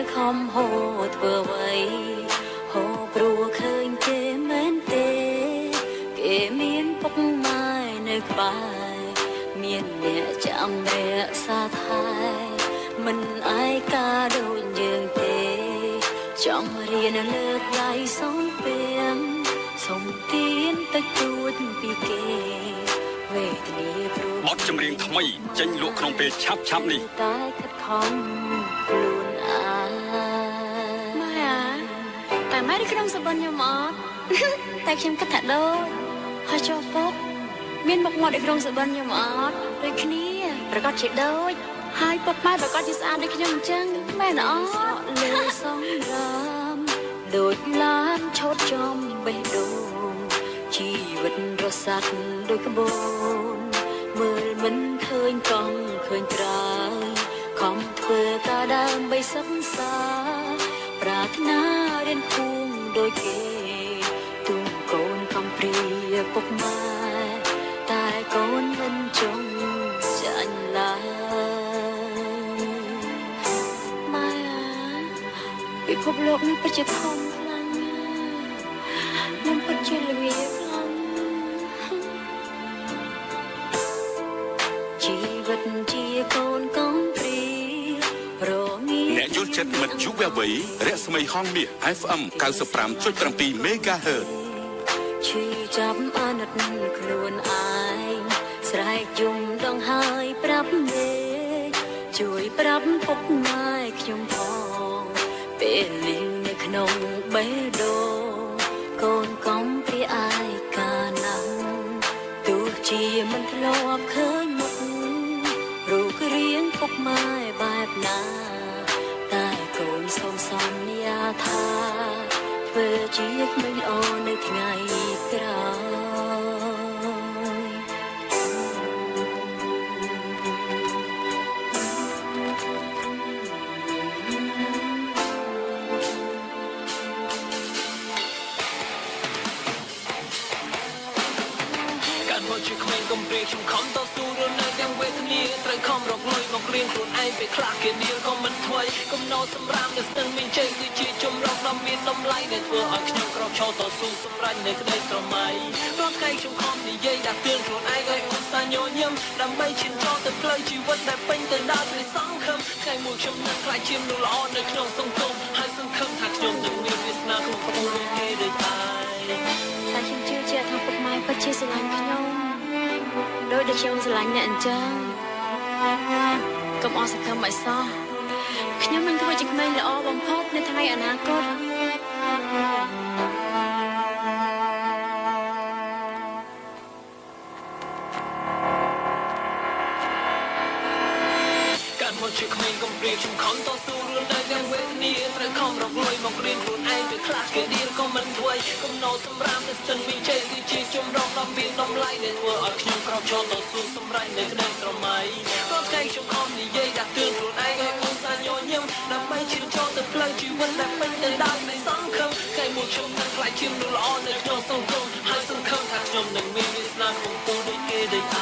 យខំហូរធ្វើអ្វីហូរព្រោះឃើញគេមែនទេគេមានពុកម៉ែនៅក្បែរមានអ្នកចាំរក្សាថែមិនឯកាដូចយើងទេចង់រៀនលើកដៃសូមពៀងសូមទៀនតិចតួចពីគេវេទនាព្រោះ បទចម្រៀងថ្មីចេញលក់ក្នុងពេលឆាប់ឆាប់នេះ តែខិតខំខ្លួនឯង ម៉ែអាតែម៉ែនៅក្នុងសបិនខ្ញុំអត់ តែខ្ញុំគិតថាដូចហើយចុះពុកមានមុខមាត់នៅក្នុងសបិនខ្ញុំអត់ដូចគ្នាប្រកាសជាដូចហើយពុកម៉ែប្រកាសជាស្អាតដូចខ្ញុំអញ្ចឹងមែនអត់ ស្រក់លើសងរាមដូចឡានឆោតចំបេះដូងជីវិតរសាត់ដូចក្បូនមើលមិនឃើញកង់ឃើញត្រើយខំធ្វើការដើម្បីសិក្សាប្រាថ្នារៀនគួងដូចគេទូកូនកំព្រាពុកម៉ែតែកូនមិនចង់ចាញ់ឡើយ ម៉ែអាពិភពលោកនេះពិតជាធំខ្លាំងណាស់ខ្ញុំពិតជាល្ងាខ្លាំងណាស់ ជីវិតជាកូនកំព្រារងា អ្នកយល់ចិត្តមិត្តយុវវ័យរស្មីហងមាស FM 95.7 MHz ឈឺចាប់អាណិតខ្លួនឯងស្រែកយំដងហើយប្រាប់មេឃជួយប្រាប់ពុកម៉ែខ្ញុំផងពេលលីវនៅក្នុងបេះដូងកូនកំព្រាអាយកាណាស់ទោះជាមិនធ្លាប់ឃើញមុខរូបរាងពុកម៉ែបែបណាតែកូនសូមសន្យាថាធ្វើជាក្មេងល្អនៅថ្ងៃក្រោយ កើតមកជាក្មេងកំព្រាខ្ញុំខំតស៊ូរស់នៅទាំងវេទនាត្រូវខំរកលុយមករៀនខ្លួនឯងពេលខ្លះគេដៀលក៏មិនថ្មីកំណោសម្រាមនៅស្ទឹងមានជ័យគឺជាជំរកដ៏មានតម្លៃដែលធ្វើឲ្យខ្ញុំក្រោកឈរតស៊ូសម្រេចនៅក្តីស្រមៃរាល់ថ្ងៃខ្ញុំខំនិយាយដាស់តឿនខ្លួនឯងឲ្យឧស្សាហ៍ញញឹមដើម្បីឈានចូលទៅផ្លូវជីវិតដែលពេញទៅដោយក្តីសង្ឃឹមថ្ងៃមួយខ្ញុំនឹងក្លាយជាមនុស្សល្អនៅក្នុងសង្គមហើយសង្ឃឹមថាខ្ញុំនឹងមានវាសនាក្នុងខ្ពស់ដូចគេដូចឯង តែខ្ញុំជឿជាក់ថាពុកម៉ែពិតជាស្រឡាញ់ខ្ញុំដោយដែលខ្ញុំស្រឡាញ់អ្នកអញ្ចឹងកុំអស់សង្ឃឹមឲ្យសោះខ្ញុំនឹងធ្វើជាក្មេងល្អបំផុតនៅថ្ងៃអនាគត កើតមកជាក្មេងកំព្រាខ្ញុំខំតស៊ូរស់នៅទាំងវេទនាត្រូវខំរកលុយមករៀនខ្លួនឯងពេលខ្លះគេដៀលក៏មិនថ្មីកំណោសម្រាមនៅស្ទឹងមានជ័យគឺជាជំរកដ៏មានតម្លៃដែលធ្វើឲ្យខ្ញុំក្រោកឈរតស៊ូសម្រេចនៅក្តីស្រមៃរាល់ថ្ងៃខ្ញុំខំនិយាយដាស់តឿនខ្លួនឯងឲ្យឧស្សាហ៍ញញឹមដើម្បីឈានចូលទៅផ្លូវជីវិតដែលពេញទៅដោយក្តីសង្ឃឹមថ្ងៃមួយខ្ញុំនឹងក្លាយជាមនុស្សល្អនៅក្នុងសង្គមហើយសង្ឃឹមថាខ្ញុំនឹងមានវាសនាខ្ពង់ខ្ពស់ដូចគេដូច